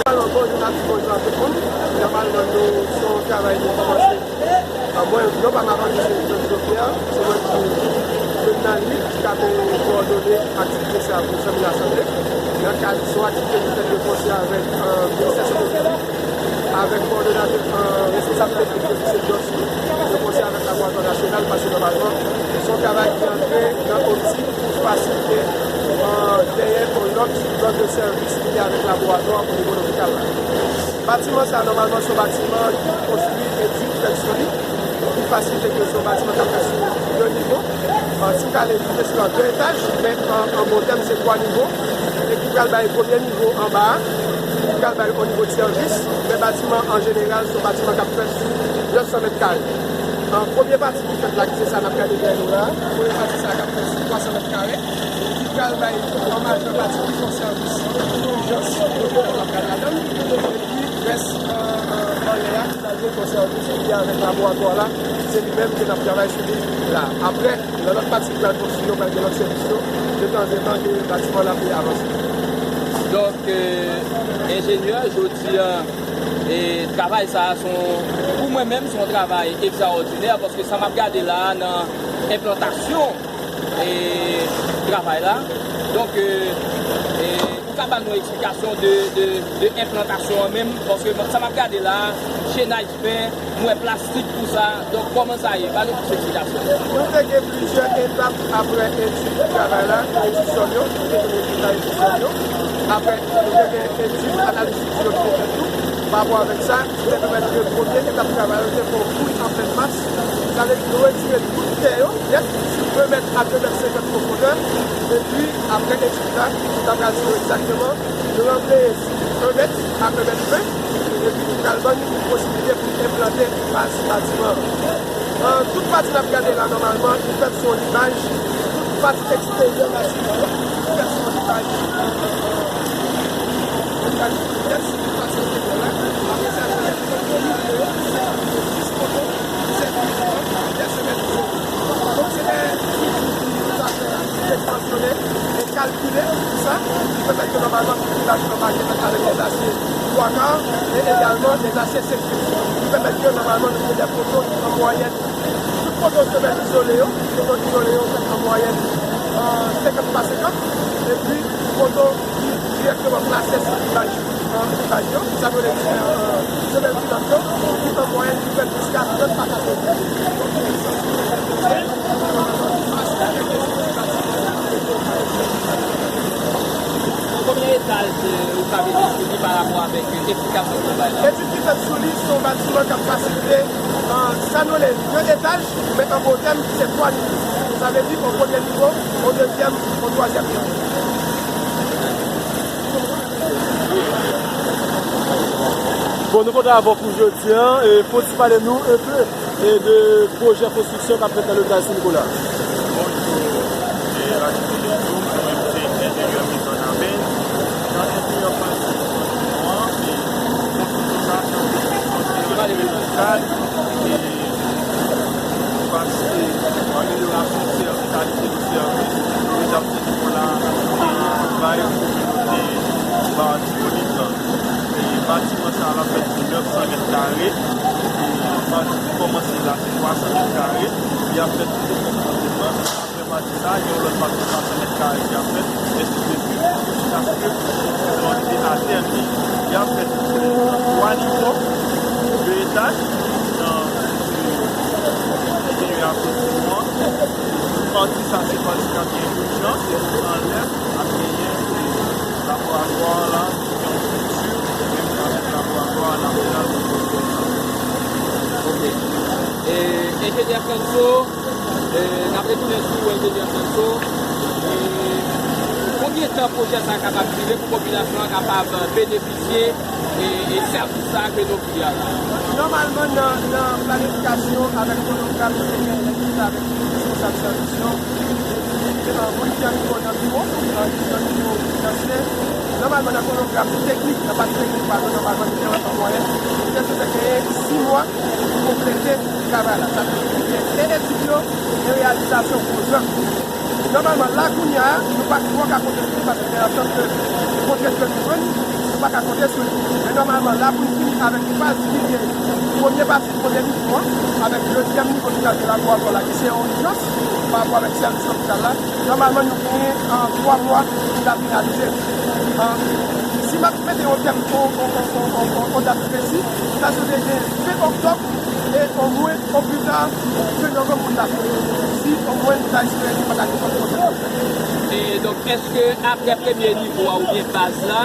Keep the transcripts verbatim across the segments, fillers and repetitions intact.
Alò, bonjou Natif, bonjou a tout moun. Nòmalman, nou se yon travay nou kòmanse. A, mwen, non pa m avan se Joseph Jean-Pierre, se mwen ki youn nan lit ki ta te kowòdone aktivite sa pou zanmi Lasanble. Nan kad, se yon aktivite ki fèt de konsè avèk, euh, Ministè Sante Piblik, avèk kowòdonatè, euh, responsab teknik yo ki se Jossy, de konsè avèk Laboratwa Nasyonal, paske nòmalman, se yon travay ki antre nan optik pou fasilite, euh, genyen yon lòt zòn de sèvis ki avèk laboratwa o nivo lopital la. Batiman sa a, nòmalman, se yon batiman ki konstwi e di fèt sou li, ki fasilite ke se yon batiman k ap fèt sou de nivo. Euh, si w gade, li te sou de etaj, men an, an bon tèm, se twa nivo, e ki pral bay premye nivo anba a, ki pral bay o nivo de sèvis, men batiman an jeneral, se yon batiman k ap fèt sou nèf san mèt kare. An premye pati ki fèt la, ki se sa n ap gade dèyè nou la, premye pati sa a k ap fèt sou twa san mèt kare, ki pral bay yon majè pati ki fè sèvis ijans, doktè yo ap gade ladan l, epi rès, euh, euh, anlè a, ki pral gen yon sèvis ki avèk laboratwa la, se li menm ke n ap travay sou li la. Apre, nan lòt pati ki pral konstwi yo, pral gen lòt sèvis yo, detanzantan ke batiman la ap avanse. Donk, enjenyè, jodi a, e, travay sa a, se yon, pou mwen menm, se yon travay ekstraòdinè, paske sa m ap gade la a nan enplantasyon, e, travay la. Donk, e, e, ou ka ban nou eksplikasyon de, de, de enplantasyon an menm, paske sa m ap gade la a, chenaj pen, m wè plastik, tout sa. Donk, kòman sa ye? Ba nou plis eksplikasyon. Nou te gen plizyè etap apre etid travay la, etid sòl yo, nou te gen etid sòl yo. Apre, nou te gen etid analiz yo ki te fèt tou. Pa rapò avèk sa, ki te pèmèt ke premye etap travay yo te fè yon fouy an plen mas. Sa vle di nou retire tout tè yo nèt, de mèt a de mèt senkant pwofondè. Epi, apre etid la, nou ta pral di nou egzakteman, nou ranpleye yon mèt a yon mèt ven, epi ki pral ban nou posiblite pou enplante baz batiman an. Tout pati n ap gade la, nòmalman, li fèt sou yon libaj. Tout pati eksteryè batiman an, li fèt sou yon libaj. Libaj tout pati eksteryè la. Apre sa, nou gen poto, nou gen jis poto, sèvi de semèn. Donk, se de estrikti ki te ekspansyone e kalkile pou sa, ki pèmèt ke nòmalman tout libaj an mache fèt avèk dèzasye twa ka e egalman dèzasye senk fis, ki pèmèt ke nòmalman nou gen de poto ki an mwayèn, tout poto semèn izole yo, poto izole yo fèt an mwayèn, e, senkant pa senkant, epi poto ki dirèkteman plase sou libaj, e, libaj yo, sa vle di, e, semèn filant yo, ki an mwayèn ki fèt jiska trant pa katreven. Bon, konbyen etaj, e, ou ka mete sou li pa rapò avèk, e, eksplikasyon ke w bay la? Etid ki fèt sou li, se yon batiman k ap fasilite, e, sa nou rele de etaj, men an mo tèm, se twa nivo. Sa vle di, yon premye nivo, yon dezyèm, yon twazyèm nivo. Bon, nou kontan avè w pou jodi a, e, fò w ti pale nou enpe, e, de pwojè konstriksyon k ap fèt nan lopital Sen Nikola. Bonjou, e, radyo Televizyon, mwen menm se enjenyè Milton Abel. Nan enjenyè pral di nou an, e, konstriksyon sa a se yon konstriksyon ki rele lopital, e, paske amelyorasyon sèvis, kalite de sèvis, lopital Sen Nikola, e, bay kominote Ba Latibonit lan. E batiman sa a, l ap fèt sou nèf san mèt kare. E baz ki kòmanse la, se twa san mèt kare. Li ap fèt tou konpòteman. Apre pati sa a, gen yon lòt pati twa san mèt kare ki ap fèt. Ensi de suit, jiskaske nou rive atèn li. Li ap fèt, e, twa nivo, de etaj. Jan, e, enjenyè a ap di nou an. Pati sa, se pati k ap gen ijans, se pou anlè ap genyen, e, laboratwa la, ki gen yon estrikti, menm jan avèk laboratwa a, n ap pral. Ok. E, enjenyè Franso, e, n ap retounen sou ou, enjenyè Franso. E, konbyen tan pwojè sa a kapab dire pou popilasyon an kapab benefisye e, e sèvis sa a ke nou ofri a la? Nòmalman, nan, nan planifikasyon avèk kwonogram nou te genyen avèk tout responsab sèvis yo, epi, e, moun ki an nivo nan biwo, an, ki an nivo finansye, nòmalman, nan kwonogram teknik, nan pati teknik pa nou, nòmalman, nou te wè an mwayèn, nou te sipoze genyen sis mwa pou konplete travay la. Sa vle di, e etid yo, e reyalizasyon pwojè. Nòmalman, la kounye a, nou pa twò ka konte sou li paske gen ansanm de kontrent ke nou jwenn, nou pa ka konte sou li. Men nòmalman, la pou n fini avèk faz ki gen premye pati, premye nivo an, avèk dezyèm nivo ki pral gen laboratwa la, ki se yon ijans pa rapò avèk sèvis lopital la. Nòmalman, nou genyen, e, twa mwa pou n ta finalize. E, si m ap mete yon tèm, yon, yon, yon dat presi, sa sipoze gen ven oktòb, e omwen, opita, ven novanm pou n ta fini. Si omwen nou ta espere ke pa ta gen kòb konsa. E donk, èske apre premye nivo a oubyen baz la,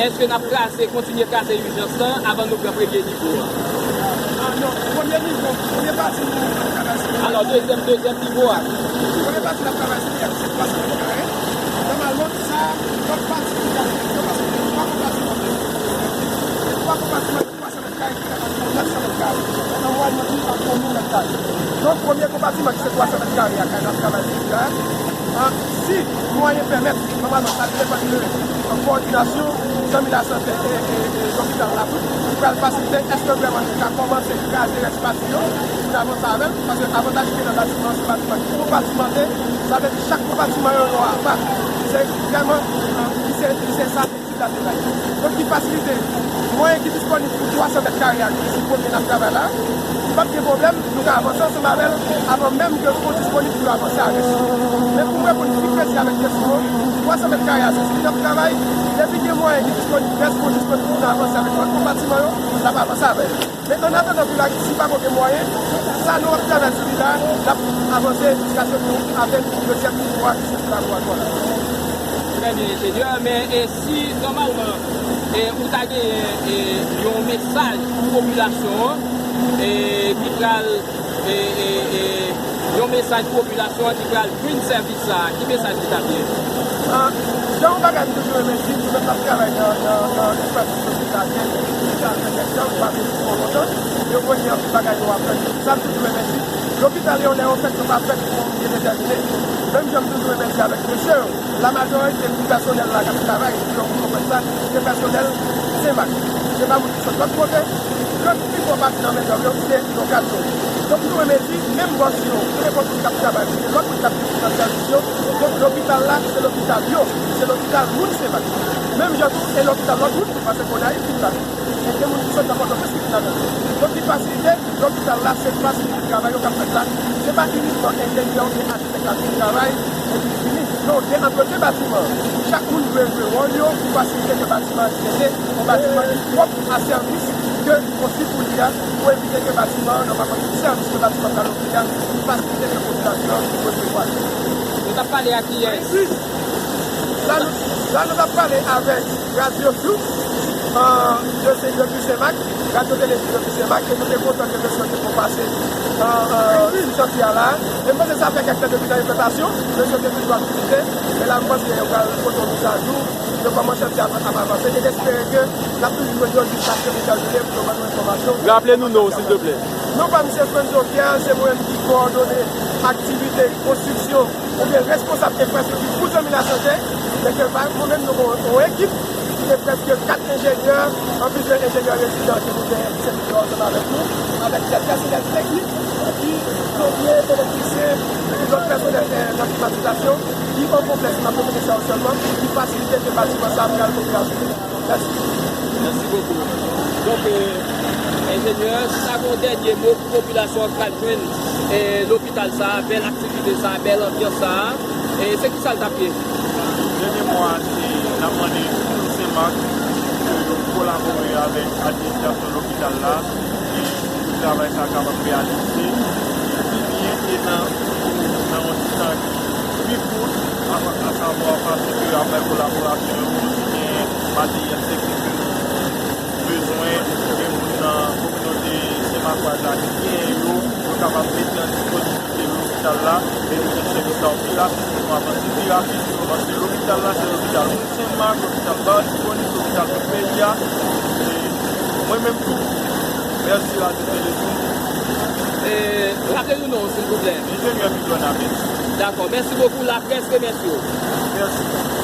èske n ap trase, kontinye trase ijans lan avan nou pran premye nivo a? A non, premye nivo, premye pati nivo n ap travay sou li. Alò, dezyèm, dezyèm nivo a? Premye pati n ap travay sou li a, se twa san mèt kare. Nòmalman, sa, lòt pati ki ap vini yo, paske gen twa konpatisman. Gen twa konpatisman. Twa san mèt kare ki fèt anviwon nèf san mèt kare. An mwayèn, nou di anviwon mil mèt kare. Donk, premye konpatisman ki se twa san mèt kare a, kay n ap travay sou li a. A, si mwayen pèmèt, nòmalman, sa depann de, e, kowòdinasyon zanmi lasante e, e, e lopital la tou, ki pral fasilite èske vrèman nou ka kòmanse kraze rès pati yo, pou n avanse avè l, paske avantaj ki gen nan batiman, se batiman ki konpatimante, sa vle di chak konpatisman yon lwa apa. Se vrèman, e, ki se, ki se sa. Tout a se san mèt kare a ki sipoze n ap travay la, li p ap gen pwoblèm, nou ka avanse ansanm avè l avan menm ke nou disponib pou nou avanse avè l. Men pou mwen, pou n pi presi avèk Desimo, twa san mèt kare a se sou li n ap travay. Depi gen mwayen ki disponib, Desimo disponib pou nou avanse avèk lòt konpatiman yo, n ap avanse avè l. Men annatandan, pou la, si pa gen mwayen, sa nou ap travay sou li la, n ap avanse jiskaske nou atenn dezyèm nivo a ki se sou laboratwa la. Trè byen, enjenyè, men e si nòmalman e, ou ta genyen e, yon mesaj pou popilasyon an e, ki pral e, e, e, yon mesaj pou popilasyon an ki pral jwenn sèvis sa a, ki mesaj li t ap ye? Ah, gen yon bagay m toujou renmen di, nou menm n ap travay nan, nan, nan enfrastrikti lopitalye, lopital fè kèk tan, m pa vle di twò lontan, yo konn gen anpil bagay nou aprann. Sa m toujou renmen di, lopital yo, lè yo fèt, yo pa fèt pou yon moun ki detèmine. Menm jan m toujou renmen di avèk mesye yo, la majorite di pèsonèl la k ap travay, si yo konprann sa, se pèsonèl Senmak. Se pa moun ki sot lòt kote. Gran pi gwo pati nan mendèv yo, se lokal yo. Donk, nou renmen di, menm bòs yo, nenpòt moun k ap travay, se lòt moun k ap vin nan sèvis yo. Donk, lopital la, se lopital yo, se lopital moun Senmak. Menm jan tou, e lopital lòt moun tou, paske Gonayiv vin ladan. E gen moun ki sot nan Pòtoprens ki vin ladan. Donk, li fasilite, lopital la, se fasilite travay yo k ap fèt la. Se pa inikman enjenyè oubyen akitèk la ki travay, epi li fini. Non, gen antretyen batiman. Chak moun dwe jwe wòl yo pou fasilite ke batiman an rete yon batiman ki pwòp a sèvis ke konstwi pou li a, pou evite ke batiman an, nan pa konn ki sèvis ke batiman an pral ofri a, pou fasilite ke popilasyon an resevwa li. Nou t ap pale ak kiyès? La, nou, la, nou t ap pale avèk Radyo Sou, euh, de, de, de Senmak, Radyo Televizyon de Senmak, ke nou te kontan ke mesye yo te fè pase, euh, euh, sou chantier a la. E m panse sa fè kèk tan depi nan enfòmasyon, mesye yo te toujou ap vizite, men la, m panse yo pral pote yon mizajou de kòman chantier a ap avanse. E n espere ke n ap toujou jwenn yo jiskaske yo entèvini pou yo ban nou enfòmasyon. Raple nou non w, silteplè. Non pa m se Franzo Pierre, se mwen menm ki kowòdone aktivite konstriksyon oubyen responsab enfrastrikti pou Zanmi Lasante, men ke pa mwen menm, nou gen yon ekip ki gen prèske kat enjenyè, anplis de enjenyè rezidan ke nou genyen ki sèvi ansanm avèk nou, avèk kèk pèsonèl teknik, epi plonbye, elektrisyen, epi lòt pèsonèl, eh, nan klimatizasyon, ki an konplèks, m ap repete sa yo sèlman, ki fasilite ke batiman sa a pral operasyonèl. Mèsi. Mèsi bokou. Donk, eh, enjenyè, si ta gen yon dènye mo pou popilasyon an k pral jwenn, eh, lopital sa a, bèl aktivite sa a, bèl anbyans sa a, eh, se kisa l t ap ye? Dènye mo a, se n ap mande tout Senmak ke yo kolabore avèk administrasyon lopital la, e pou travay sa a kapab reyalize pi byen e nan, nan yon distans pi kout, a, asavwa paske y ap bay kolaborasyon yo, si gen materyèl teknik ke nou bezwen, gen moun nan kominote senmakwaz la ki genyen yo, yo kapab mete an dispozisyon lopital la, e nou jwenn sèvis la yo pi rapid pou nou avanse pi rapid, paske lopital la se lopital moun Senmak, lopital Ba Latibonit, lopital tout peyi a. E mwen menm tou, mèsi Radyo Televizyon. E, raple nou non w, silvouplè. Enjenyè Mignon Abed. Dakò, mèsi bokou, laprès remèsye w. Mèsi.